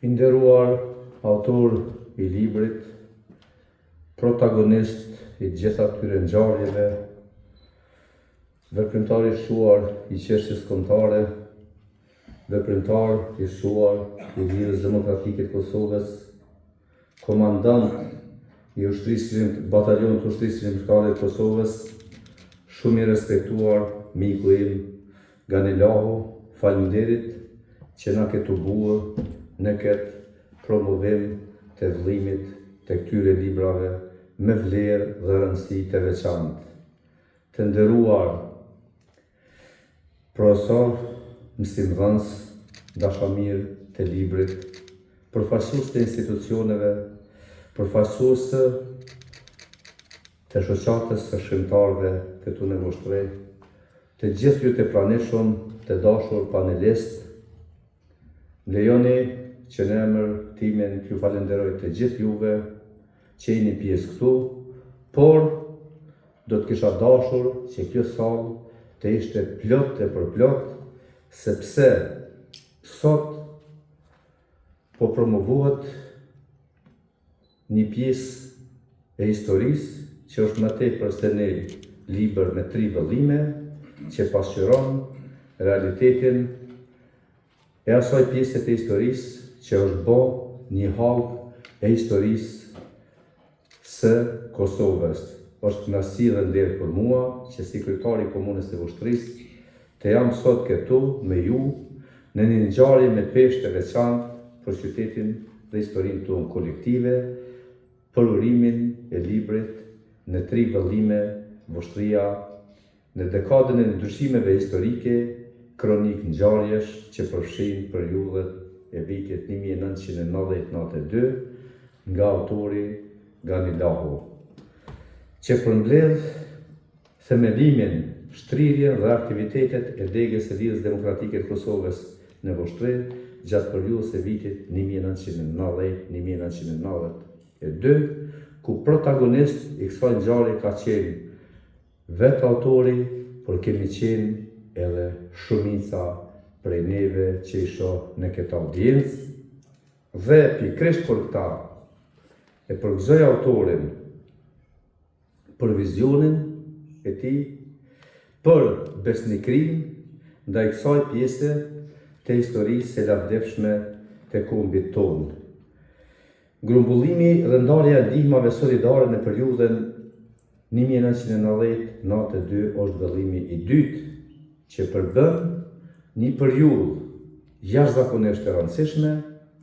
I nderuar autor i librit, protagonist i të gjitha këtyre ngjarjeve, veprimtar i shquar i çështjes kombëtare, veprimtar i shquar i Lidhjes Demokratike të Kosovës, komandant i ushtrisë batalionit të Ushtrisë Çlirimtare të Kosovës, shumë i respektuar miku im Gani Lahu, faleminderit që na ke tubue në këtë promovim të vëllimit të këtyre librave me vlerë dhe rëndësi të veçantë. Të nderuar profesor, mësimdhënës, dashamirë të librit, përfaqësues të institucioneve, përfaqësues të shoqatës së shkrimtarëve këtu në Vushtrri, të gjithë ju të pranishëm, të dashur panelistë, më lejoni që në emër timin t'ju falenderoj të gjithë juve që jeni pjesë këtu, por do të kisha dashur që kjo sallë të ishte plot e përplot, sepse sot po promovohet Një pjesë e historisë që është më tepër se një libër me tri vëllime që pasqyron realitetin e asaj pjese të historisë që është bo një hallkë e historisë së Kosovës. Është kënaqësi dhe nder për mua që si kryetar i Komunës së Vushtrrisë të jam sot këtu me ju në një ngjarje me peshë të veçantë për qytetin dhe historinë tonë kolektive, përurimin e librit në tri vëllime Vushtrria në dekadën e ndryshimeve historike, kronikë ngjarjesh që përfshijnë periudhët e vitit 1990 92 nga autori Gani Lahu, që përmbledh Themelimin, shtrirjen dhe aktivitetet e degës së Lidhjes Demokratike të Kosovës në Vushtrri gjatë periudhës së vitit 1990, 1992, ku protagonist i kësaj ngjarje ka qenë vetë autori, por kemi qenë edhe shumica prej neve që i shoh në këtë audiencë, dhe pikërisht për këta e përgëzoj autorin për vizionin e tij, për besnikërinë ndaj kësaj pjese të historisë së lavdishme të kombit tonë. Grumbullimi dhe ndarja e ndihmave solidare në periudhën 1990-92 është vëllimi i dytë që përbën një periudhë jashtëzakonisht të rëndësishme.